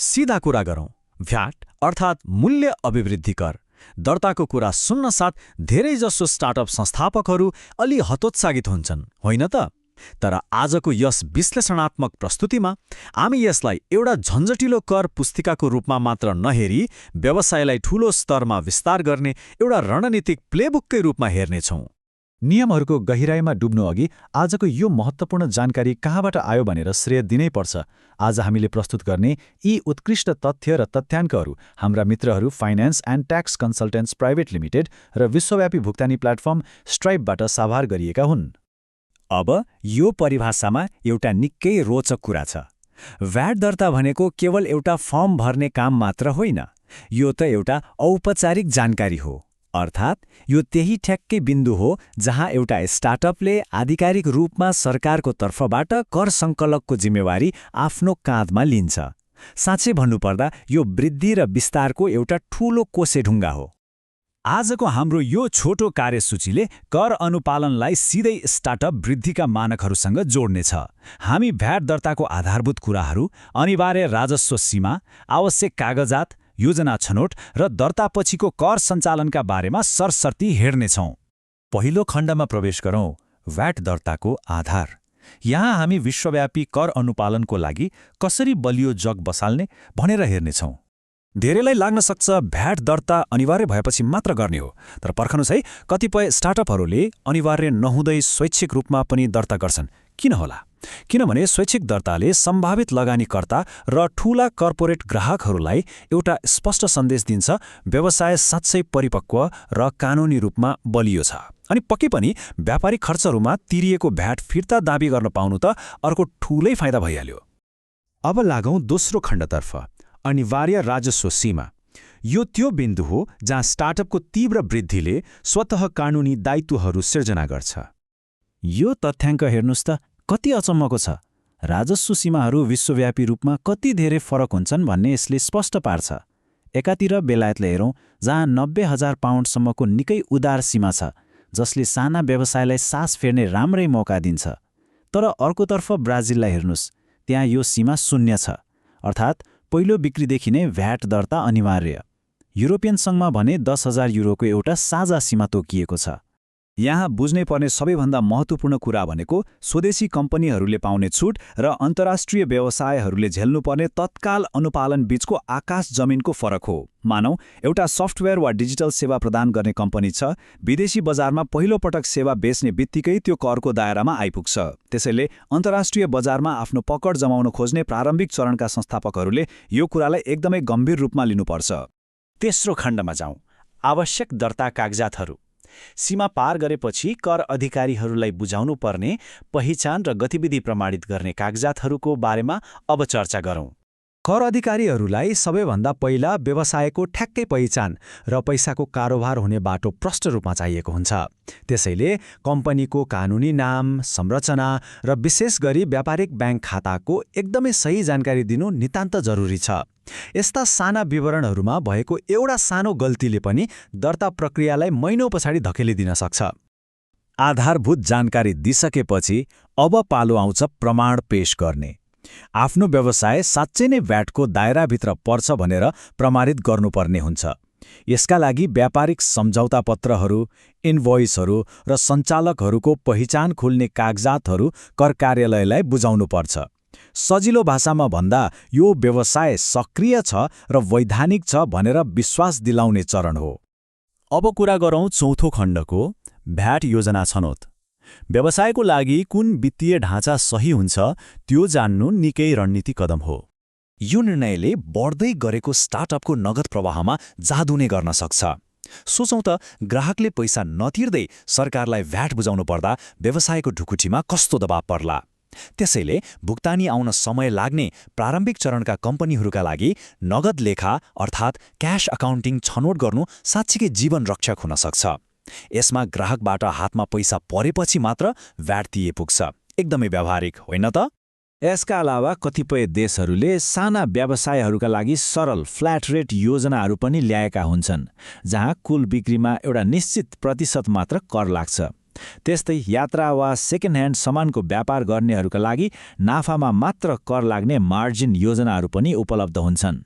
सीधा कुरा गरौँ, भ्याट अर्थात् मूल्य अभिवृद्धि कर दर्ताको कुरा सुन्न साथ धेरैजसो स्टार्टअप संस्थापकहरू अलि हतोत्साहित हुन्छन्, होइन त? तर आजको यस विश्लेषणात्मक प्रस्तुतिमा हामी यसलाई एउटा झन्झटिलो कर पुस्तिकाको रूपमा मात्र नहेरी व्यवसायलाई ठूलो स्तरमा विस्तार गर्ने एउटा रणनीतिक प्लेबुककै रूपमा हेर्नेछौँ। नियमहरूको गहिराईमा डुब्नु अघि आजको यो महत्त्वपूर्ण जानकारी कहाँबाट आयो भनेर श्रेय दिनै पर्छ। आज हामीले प्रस्तुत गर्ने यी उत्कृष्ट तथ्य र तथ्याङ्कहरू हाम्रा मित्रहरू finance and tax consultants private limited र विश्वव्यापी भुक्तानी प्लेटफर्म स्ट्राइपबाट साभार गरिएका हुन्। अब यो परिभाषामा एउटा निकै रोचक कुरा छ। भ्याट दर्ता भनेको केवल एउटा फर्म भर्ने काम मात्र होइन, यो त एउटा औपचारिक जानकारी हो। अर्थात् यो त्यही ठ्याक्कै बिन्दु हो जहाँ एउटा स्टार्टअपले आधिकारिक रूपमा सरकारको तर्फबाट कर सङ्कलकको जिम्मेवारी आफ्नो काँधमा लिन्छ। साँच्चै भन्नुपर्दा यो वृद्धि र विस्तारको एउटा ठूलो कोसेढुङ्गा हो। आजको हाम्रो यो छोटो कार्यसूचीले कर अनुपालनलाई सिधै स्टार्टअप वृद्धिका मानकहरूसँग जोड्नेछ। हामी भ्याट दर्ताको आधारभूत कुराहरू, अनिवार्य राजस्व सीमा, आवश्यक कागजात, योजना छनौट र दर्तापछिको कर सञ्चालनका बारेमा सरसर्ती हेर्नेछौँ। पहिलो खण्डमा प्रवेश गरौँ, भ्याट दर्ताको आधार। यहाँ हामी विश्वव्यापी कर अनुपालनको लागि कसरी बलियो जग बसाल्ने भनेर हेर्नेछौँ। धेरैलाई लाग्न सक्छ भ्याट दर्ता अनिवार्य भएपछि मात्र गर्ने हो, तर पर्खनुस् है, कतिपय स्टार्टअपहरूले अनिवार्य नहुँदै स्वैच्छिक रूपमा पनि दर्ता गर्छन्। किन होला? किनभने स्वैच्छिक दर्ताले सम्भावित लगानीकर्ता र ठूला कर्पोरेट ग्राहकहरूलाई एउटा स्पष्ट सन्देश दिन्छ, व्यवसाय साँच्चै परिपक्व र कानुनी रूपमा बलियो छ। अनि पक्कै पनि व्यापारिक खर्चहरूमा तिरिएको भ्याट फिर्ता दाबी गर्न पाउनु त अर्को ठूलै फाइदा भइहाल्यो। अब लागौँ दोस्रो खण्डतर्फ, अनिवार्य राजस्व सीमा। यो त्यो बिन्दु हो जहाँ स्टार्टअपको तीव्र वृद्धिले स्वतः कानुनी दायित्वहरू सिर्जना गर्छ। यो तथ्याङ्क हेर्नुस् त कति अचम्मको छ। राजस्व सीमाहरू विश्वव्यापी रूपमा कति धेरै फरक हुन्छन् भन्ने यसले स्पष्ट पार्छ। एकातिर बेलायतले हेरौँ, जहाँ 90,000 पाउन्डसम्मको निकै उदार सीमा छ, जसले साना व्यवसायलाई सास फेर्ने राम्रै मौका दिन्छ। तर अर्कोतर्फ ब्राजिललाई हेर्नुस्, त्यहाँ यो सीमा शून्य छ, अर्थात् पहिलो बिक्रीदेखि नै भ्याट दर्ता अनिवार्य। युरोपियन सङ्घमा भने 10,000 युरोको एउटा साझा सीमा तोकिएको छ। यहाँ बुझ्नै पर्ने सबैभन्दा महत्त्वपूर्ण कुरा भनेको स्वदेशी कम्पनीहरूले पाउने छुट र अन्तर्राष्ट्रिय व्यवसायहरूले झेल्नुपर्ने तत्काल अनुपालन बीचको आकाश जमिनको फरक हो। मानौँ एउटा सफ्टवेयर वा डिजिटल सेवा प्रदान गर्ने कम्पनी छ, विदेशी बजारमा पहिलो पटक सेवा बेच्ने बित्तिकै त्यो करको दायरामा आइपुग्छ। त्यसैले अन्तर्राष्ट्रिय बजारमा आफ्नो पकड जमाउन खोज्ने प्रारम्भिक चरणका संस्थापकहरूले यो कुरालाई एकदमै गम्भीर रूपमा लिनुपर्छ। तेस्रो खण्डमा जाउँ, आवश्यक दर्ता कागजातहरू। सीमा पार गरेपछि कर अधिकारीहरूलाई बुझाउनु पर्ने पहिचान र गतिविधि प्रमाणित गर्ने कागजातहरूको बारेमा अब चर्चा गरौँ। कर अधिकारीहरूलाई सबैभन्दा पहिला व्यवसायको ठ्याक्कै पहिचान र पैसाको कारोबार हुने बाटो प्रष्ट रूपमा चाहिएको हुन्छ। त्यसैले कम्पनीको कानुनी नाम, संरचना र विशेष गरी व्यापारिक ब्याङ्क खाताको एकदमै सही जानकारी दिनु नितान्त जरुरी छ। यस्ता साना विवरणहरूमा भएको एउटा सानो गल्तीले पनि दर्ता प्रक्रियालाई महिनौँ पछाडि धकेलिदिन सक्छ। आधारभूत जानकारी दिइसकेपछि अब पालो आउँछ प्रमाण पेश गर्ने। आफ्नो व्यवसाय साँच्चै नै भ्याटको दायराभित्र पर्छ भनेर प्रमाणित गर्नुपर्ने हुन्छ। यसका लागि व्यापारिक सम्झौता पत्रहरू, इन्भोइसहरू र सञ्चालकहरूको पहिचान खुल्ने कागजातहरू कर कार्यालयलाई बुझाउनुपर्छ। सजिलो भाषामा भन्दा यो व्यवसाय सक्रिय छ र वैधानिक छ भनेर विश्वास दिलाउने चरण हो। अब कुरा गरौँ चौथो खण्डको, भ्याट योजना छनौट। व्यवसायको लागि कुन वित्तीय ढाँचा सही हुन्छ त्यो जान्नु निकै रणनीति कदम हो। यो निर्णयले बढ्दै गरेको स्टार्टअपको नगद प्रवाहमा जादु नै गर्न सक्छ। सोचौँ त, ग्राहकले पैसा नतिर्दै सरकारलाई भ्याट बुझाउनु पर्दा व्यवसायको ढुकुटीमा कस्तो दबाव पर्ला। त्यसैले भुक्तानी आउन समय लाग्ने प्रारम्भिक चरणका कम्पनीहरूका लागि नगद लेखा अर्थात् क्याश अकाउन्टिङ छनौट गर्नु साँच्चीकै जीवन रक्षक हुन सक्छ। यसमा ग्राहकबाट हातमा पैसा परेपछि मात्र भ्याट तिए पुग्छ। एकदमै व्यावहारिक होइन त? यसका अलावा कतिपय देशहरूले साना व्यवसायहरूका लागि सरल फ्ल्याट रेट योजनाहरू पनि ल्याएका हुन्छन्, जहाँ कुल बिक्रीमा एउटा निश्चित प्रतिशत मात्र कर लाग्छ। त्यस्तै यात्रा वा सेकेन्ड ह्यान्ड सामानको व्यापार गर्नेहरूका लागि नाफामा मात्र कर लाग्ने मार्जिन योजनाहरू पनि उपलब्ध हुन्छन्।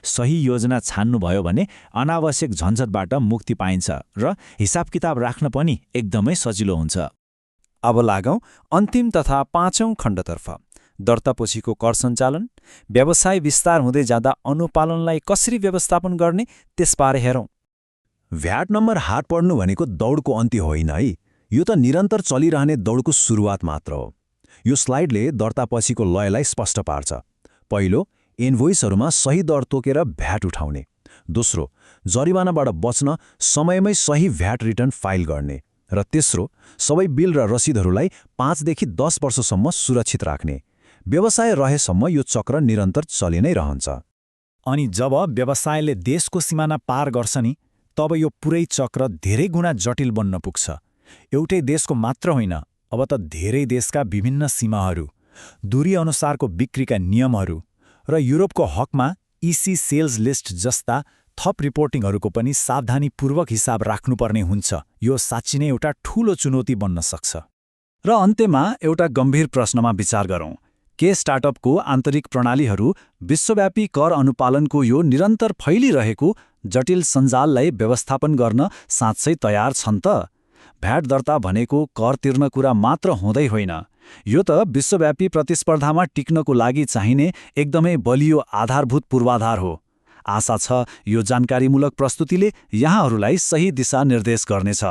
सही योजना छान्नुभयो भने अनावश्यक झन्झटबाट मुक्ति पाइन्छ र हिसाब किताब राख्न पनि एकदमै सजिलो हुन्छ। अब लागौं अन्तिम तथा 5औं खण्डतर्फ, दर्तापछिको कर सञ्चालन। व्यवसाय विस्तार हुँदै जाँदा अनुपालनलाई कसरी व्यवस्थापन गर्ने त्यसबारे हेरौं। भ्याट नम्बर हात पर्नु भनेको दौडको अन्त्य होइन है, यो त निरन्तर चलिरहने दौडको सुरुवात मात्र हो। यो स्लाइडले दर्तापछिको लयलाई स्पष्ट पार्छ। पहिलो, इन्भोइसहरूमा सही दर तोकेर भ्याट उठाउने। दोस्रो, जरिवानाबाट बच्न समयमै सही भ्याट रिटर्न फाइल गर्ने। र तेस्रो, सबै बिल र रसिदहरूलाई 5 देखि 10 वर्षसम्म सुरक्षित राख्ने। व्यवसाय रहेसम्म यो चक्र निरन्तर चलि नै रहन्छ। अनि जब व्यवसायले देशको सिमाना पार गर्छ नि, तब यो पुरै चक्र धेरै गुणा जटिल बन्न पुग्छ। एउटै देशको मात्र होइन, अब त धेरै देशका विभिन्न सीमाहरू, दूरी अनुसारको बिक्रीका नियमहरू र युरोपको हकमा इसी सेल्स लिस्ट जस्ता थप रिपोर्टिङहरूको पनि सावधानीपूर्वक हिसाब राख्नुपर्ने हुन्छ। यो साँच्चै नै एउटा ठूलो चुनौती बन्न सक्छ। र अन्त्यमा एउटा गम्भीर प्रश्नमा विचार गरौँ। के स्टार्टअपको आन्तरिक प्रणालीहरू विश्वव्यापी कर अनुपालनको यो निरन्तर फैलिरहेको जटिल सञ्जाललाई व्यवस्थापन गर्न साँच्चै तयार छन् त? भ्याट दर्ता भनेको कर तिर्न कुरा मात्र हुँदै होइन, यो त विश्वव्यापी प्रतिस्पर्धामा टिक्नको लागि चाहिने एकदमै बलियो आधारभूत पूर्वाधार हो। आशा छ यो जानकारीमूलक प्रस्तुतिले यहाँहरूलाई सही दिशा निर्देश गर्नेछ।